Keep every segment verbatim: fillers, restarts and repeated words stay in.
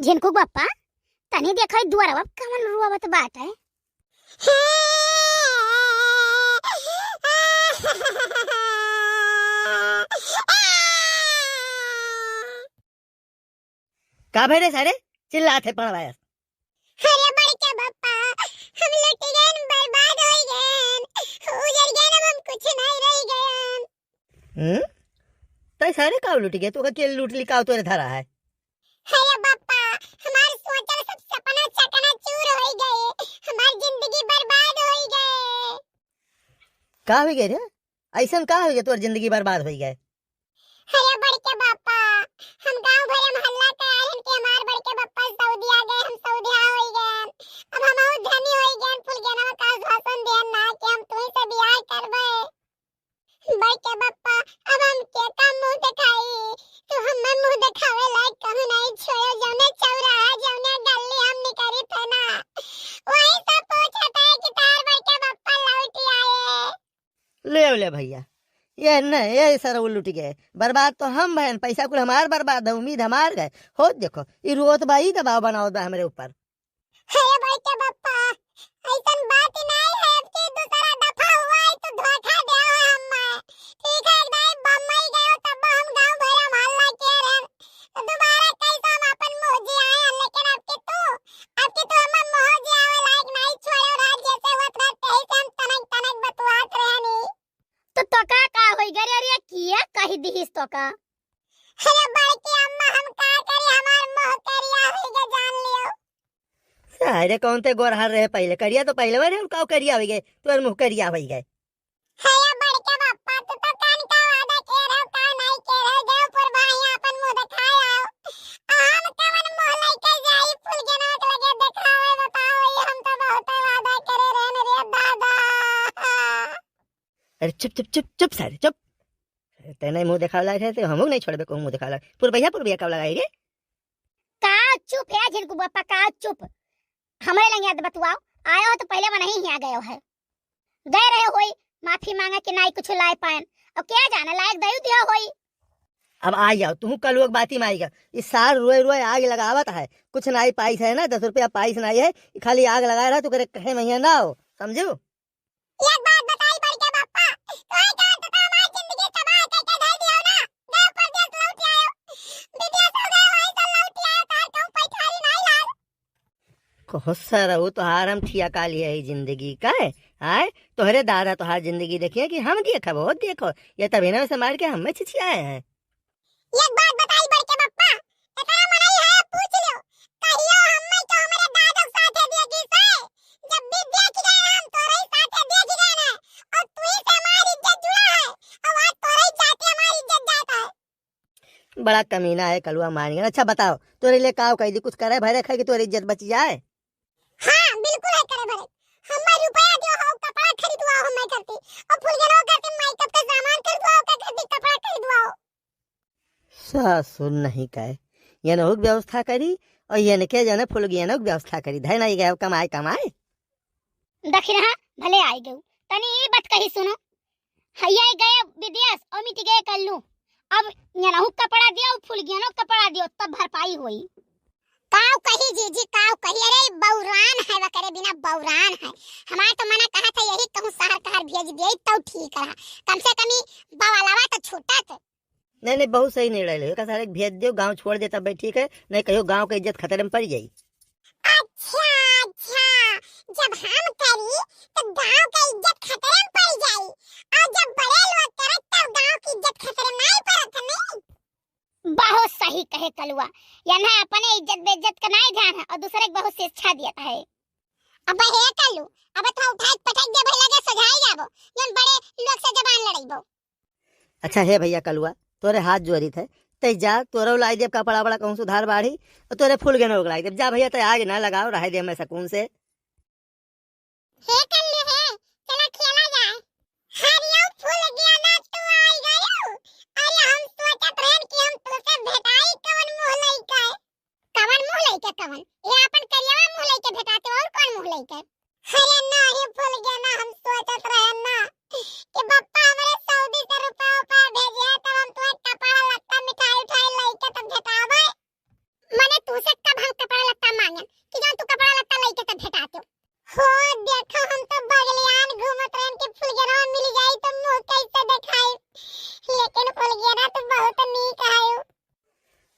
झिनकू बप्पा, तनी देखो ई दुआरवा कवन रोवत बाटे। का भय रे सारे, चिल्लात है पड़वायस? अरे बड़के बप्पा, हम लुटि गएन, बर्बाद होइ गएन, उजर गएन, अब हम कुछ नहीं रहि गएन। हम्म? तै सारे काव लुटि गए? तोका के लूट ली, काव तोरे धरा है? अरे बप्पा, हमार सोचल सब सपना चकनाचूर होइ गए, हमार जिंदगी बर्बाद होइ गए। का होइ गए रे? अइसन का होइ गए तोर जिंदगी बर्बाद होइ गए? अरे बड़के बप्पा, हम गाँव भरे में हल्ला कराए हन कि हमार बड़के बप्पा सऊदिया गए, हम सऊदिया होइ गएन। अब हमहू धनी होइ गएन, फुलगेनवा का आश्वासन देन ना कि हम तुही से बियाह करबे। बड़के बप्पा, अब हम केका मुँह देखाई? तू हमें मुँह देखावे लायक कहूँ नहीं छोड़ो, जौने चौराहा, जौने गल्ली हम निकरी थे ना, वहीं सब पूछत है कि तार बड़के बप्पा लौटि आए। ले, ले भैया, ये नहीं, ये सारा वो लुटि गए। बर्बाद तो हम भएन, पैसा कुल हमार बर्बाद है, उम्मीद हमार गए। होत देखो, ई रोत बा, ई दबाव बनावत बा हमरे ऊपर। अरे बड़के बप्पा, अइसन बात ही नहीं है, अब की दूसरा दफा हुआ है तो धोखा दिया है हमें। ठीक है, एक दाई बम्बई गए तब हम गाँव भरे में हल्ला किए रहे, तो दोबारा कैसे हम अपन मुँह जियाए, लेकिन अब की तू, अब की तू हमें मुँह जियावे लायक नहीं छोड़े रहा, जैसे होत रहा, तही से हम तनक तनक बतुआत रहनी। तो तोका का होई गरे? अरे किया कही दिहिस तोका? अरे बड़की अम्मा, हम का करी, हमार मुँह करिया होई गे, जान लियो। सारे कौन ते गोरहर रहे पहिले, करिया तो पहिले रहे, और काव करिया होई गे, तोर मुँह करिया होई गे। अरे बड़के बप्पा, तू तो कान का वादा के रहो, का नहीं के रहो, देवपुर भाई अपन मुँह दिखाए आओ। हम कवन मुँह लेके जाई फुलगेनवा के लगे देखावे, बताओ, ये हम तो बहुत वादा करे रहन रे दादा। अरे चुप, चुप, चुप, चुप सारे, चुप। तेने मुँह देखावे लायक है, तो हमहू नहीं छोड़बे, कहूँ मुँह देखावे लायक। पुरबैया, पुरबैया कब लगाई रे? का चुप है झिनकू बप्पा, का चुप? हमरे लंगे याद बतुआओ, आयो हो तो पहिले मनही हियाँ गयो है। गए रहे होई, माफी माँगे कि नाई कुछ लाए पाएन। अब क्या जाने, लायक दयू दियो होई। अब आ जाओ, तू कलुआ के बाती में आई गया। ई सार रोए रोए आग लगावत है, कुछ नाई पाइस है ना, दस रुपया पाइस नाई है, ई खाली आग लगाए रहा, तू करे कहे महिया ना हो, समझू? एक बात बताई बड़के बप्पा, तोहे जान तो हमार जिंदगी तबाह करके धर दियो ना। गए परदेस लौट आयो। विदेश हो गए, वहीं से लौट आयो, तार कहूँ पैठारी नहीं लाल। कहो सरऊ, तोहार हम ठिया का लिए है जिंदगी का है? आए, तोहरे दादा तोहार जिंदगी देखिए कि हम देखब, हो देखो, ये तभी ना से मार के हमें छिछियाए हैं। एक बात बताई बड़के बप्पा, इतना मनई है, पूछ लियो, कहियो हम्मे तो हमरे दादा के साथे देखी से, जब भी देख गए हम तोरे साथे देख गए ना, और तू ही से हमारी इज्जत जुड़ा है, और आज तोरे जाते हमारी इज्जत जाता है। बड़ा कमीना है कलुआ मान गया। अच्छा बताओ, तोरे लिए काव कह दी, कुछ करे भरे खाए कि तोरी इज्जत बच जाए? हाँ, बिल्कुल है करे भरे। हम्मे रुपया दियो हो, कपड़ा खरीदवाओ हम्मे करती, और फुलगेनवा करती मेकअप का सामान खरीदवाओ, का करती कपड़ा खरीदवाओ। ससुर नहीं कहे, ये नहुक व्यवस्था करी और ये नके जने फुलगेनवा की व्यवस्था करी। धय नहीं गए कमाए कमाए। दखिनहा भले आइ गउ, तनी ई बात कही सुनो, हइया गए विदेश और मिट गए कल्लू। अब यनहु कपड़ा दियो, फुलगियनो कपड़ा दियो, तब भरपाई होई। काव कही जीजी, काव कही, अरे बौरान है, वकरे बिना बौरान है। हमार तो मना कहा था यही कहूँ शहर कहर भेज दिए तो ठीक रहा, कम से कम ई बवालवा तो छूटत। नहीं, नहीं, बहुत सही निर्णय ले। का सारे भेज दियो, गाँव छोड़ देता भाई, ठीक है, नहीं कहियो गाँव के इज्जत खतरे में पड़ जाई। अच्छा, अच्छा, जब हम करी तो गाँव के इज्जत खतरे में पड़ जाई, और जब बड़े लोग करत तब गाँव की इज्जत खतरे में नहीं पड़त नहीं। बहुत सही कहे कलुआ, यन्हा अपने इज्जत बेइज्जत का नहीं ध्यान है और दूसरे के बहुत शिक्षा दियत है। अब हे कल्लू, अब तो उठाए के पटक दे भइया के सजाई जाबो, जौन बड़े लोग से जबान लड़ाइबो। अच्छा हे भैया कलुआ, तोरे हाथ जोड़ित है, तै जा, तोरो लाई देब कपड़ा वपड़ा कहूँ सुधार बाढ़ी, और तोरे फूल गेनो लाई देब। जा भैया, तै आग ना लगाओ, रहे दे हमें सुकून से। हे कल्लू हे, चला खेला जाए। हरियो फूल गेना तू आई गयो, अरे हम सोचत रहन कि हम तुसे भेटाई कवन मुँह लइके। कवन मुँह लइके कवन? ये अपन करियावा मुँह लइके भेटाते और कौन मुँह लइके? अरे नाही फूल गेना, हम सोचत रहन ना कि बप्पा हमरे सऊदी से रुपया उपया भेजे है, तब हम तुम्हें कपड़ा लत्ता मिठाई उठाई लइके तब भेटावे। मने तुसे कब हम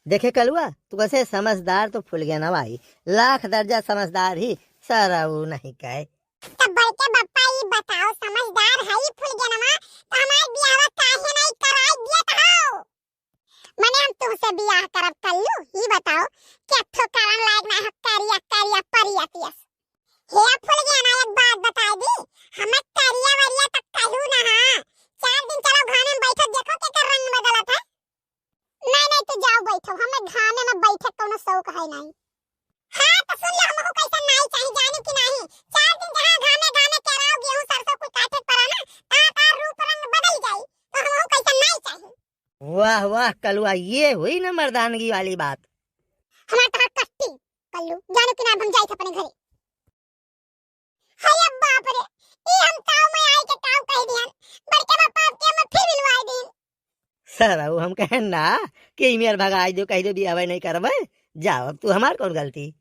देखे कलुआ, तू कैसे समझदार तो फुलगेनवा ही, लाख दर्जा समझदार ही, सरऊ नहीं कहे। तब बड़के बप्पा, ई बताओ, समझदार है ई फुलगेनवा, तो हमार बियाहवा काहे नहीं कराई दियत हो? मने हम तुमसे बियाह करब कल्लू, ई बताओ, कि अथो करन लायक ना हो, करिया, करिया परिया पियस। हे फुलगेना, एक बात बताई दी, हमें करिया वरिया तक कहू ना हा। चार दिन चलो घामे में बैठो, देखो केकर रंग बदलत है। नहीं, नहीं, तू जाओ बैठो, हमें घामे में बैठे कोनो शौक है नहीं। हाँ, तो सुन लो, हमहू कैसन नाई चाही, जानी कि नहीं? चार दिन जहाँ घामे, घामे केराव, गेहूं, सरसों कुल काटे पड़ा ना, तहाँ का रूप रंग बदल जाई, तो हमहू कैसन नाई चाही। वाह, वाह, कलुआ, ये हुई ना मर्दानगी वाली बात। हमार तहार कट्टी, कल्लू, जानो कि ना, हम जाइत अपने घरे। हाय बाप रे, ई हम ताव में आई के ताव कह दिहन। बड़के बापा अब के हमें फिर मिलवाई दीन। सरऊ हम कहेन ना कि ई मेर भगाई दो, कह दो बियाह नहीं करबे। जाओ, अब तू हमार कौन गलती?